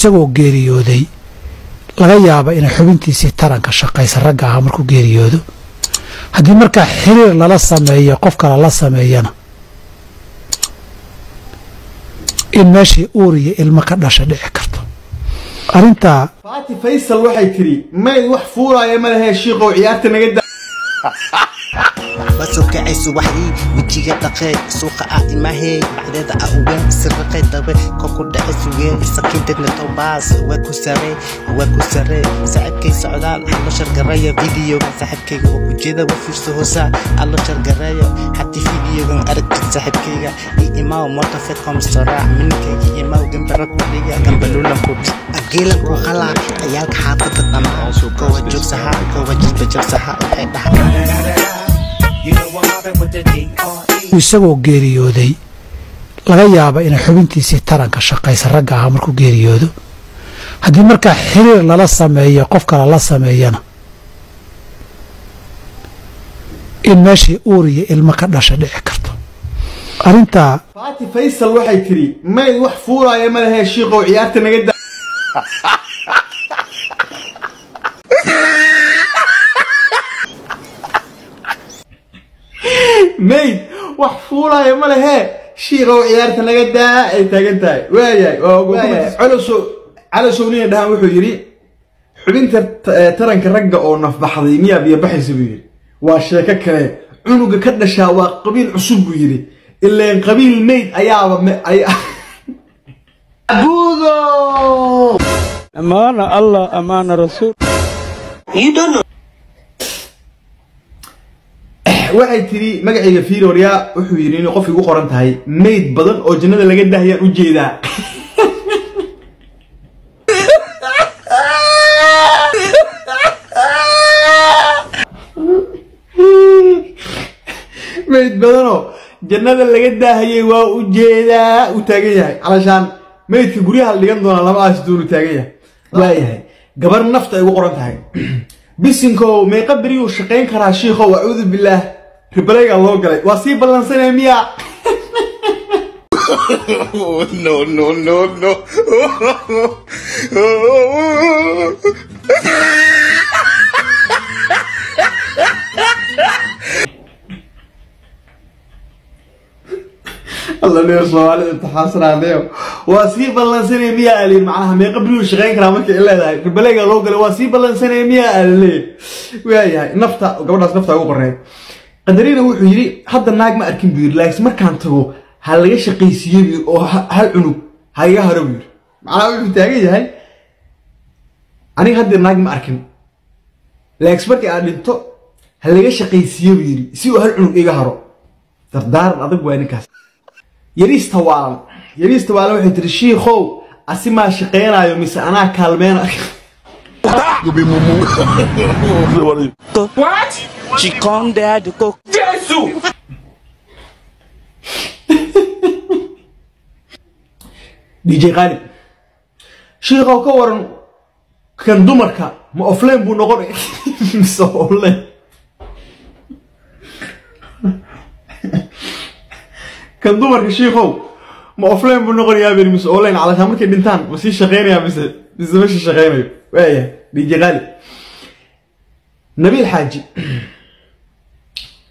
Isagoo geeriyooday laga yaaba inay xubintiisii taranka shaqaysa ragga ahaa markuu geeriyoodo. Haddii markaa xiriir lala sameeyo qof kale la sameeyana, in meeshii uur iyo ilmo ka dhasha dhici karto arrintaa. Faati Faysal waxay tiri mayd wax fuulaaya ma lehe, shiiqow ciyaarta naga da. Waa soo kacay subaxdii, wejiga dhaqee, suuqa ah imahee, bacdeeda ah uween sirriqay dabe koku dhacay sugeen sakiintedna tobaas waa ku sare, waa ku sare saaxiibkay socdaal allo shargareeya videogan. Saaxiibkayga oo ku jeeda wa fiirso hoosa allo shargareeyo haddii videogan aragtid. Saaxiibkayga i imaaw motofetcom soraac mininkayga imaaw gambara ku dhiga gambaluulan ku ageelan ku qalaa ciyaalka xaafadda dhammaan kowa joogsaha kowa jilba jabsaha waxay dhahaa. Isagoo geeriyooday laga yaaba inay xubintiisii taranka shaqaysa ragga ahaa markuu geeriyoodo. Haddii markaa xiriir lala sameeyo qof kale la sameeyana, in meeshii uur iyo ilmo ka dhasha dhici karto arrintaa. Faati Faysal waxay tiri mayd wax fuulaaya ma lehe, shiiqow ciyaarta naga da. Mayd wax fuulaaya ma lehe, shiiqow ciyaarta naga daa ay taagan tahay. Waayahay, waa colosow calasow nina dhahan wuxuu yidhi xubinta taranka ragga oo nafbaxday miyaa biyo baxaysa buu yidhi. Waa sheeko kale, cunuga ka dhashaa waa qabiil cusub buu yidhi, ileen qabiil mayd ayaaba abuudo. Amaana Allah, amaana Rasuul. Waxay tiri magacayga fiirorya, wuxuu yidhi inuu qof igu qoran tahay mayd badan oo jannada laga dahyaan u jeedaa. Mayd badanoo jannada laga daahayay waa u jeedaa uu taagan yahay, calashaan maydka guryaha la dhigan doonaa lama aasi doonu taagan yahay. Waayahay, gabar nafta ay ugu qoran tahay bisinkow meeqa beriyuu shaqayn karaa shiikhow? Acuudu billaah, ribalaygaa loo galay, waa sii ballansanaya miyaa? No, no, no, no. Alla neer Soomaalida imtixaansanaanayo, waa sii ballansanaya miyaa alin? Macnaha meeqa beriyuu shaqayn karaa markay leedahay ribalaygaa loo galay, waa sii ballansanaya miyaa alaleey? Waayahay, nafta gabadhaas nafta ugu qorneyd qadarina wuxuu yidhi hadda naag ma arkin buu yidhi, laakiin markaan tago ha laga shaqaysiiye buu yidhi oo hal cunug ha iga haro buu yidhi. Macnaha wuxuu taagan yahay aniga hadda naag ma arkin, laakiin markii aad dhinto ha laga shaqaysiiye buu yidhi si uu hal cunug iga haro. Dardaaran adag waa ninkaas. Yariista waalan, yariista waalan waxay tiri shiikhow asi maa shaqaynaayo mise anaa kaalmeena? She come there to go. DJ Qaalib, shiikhow ka waran kan dumarka ma offline buu noqonay mise online? Kan dumarka shiikhow ma offline buu noqonayaa beri mise online? Calashaan markay dhintaan ma sii shaqaynayaa mise ma sii shaqaynayo? Waayahay, DJ Qaalib. Nabiil Xaaji,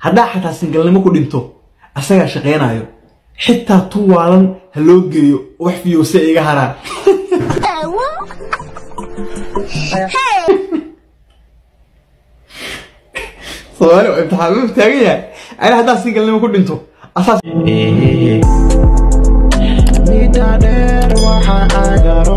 haddaa xataa singalnimo ku dhinto asagaa shaqaynayo, xitaa tu waalan ha loo geeyo wax fiyowse iga haraan. Soomaali waa imtixaan, wuxuu taagan yahay ani haddaa singalnimo ku dhinto asaas. Mida dheer waxa agaro.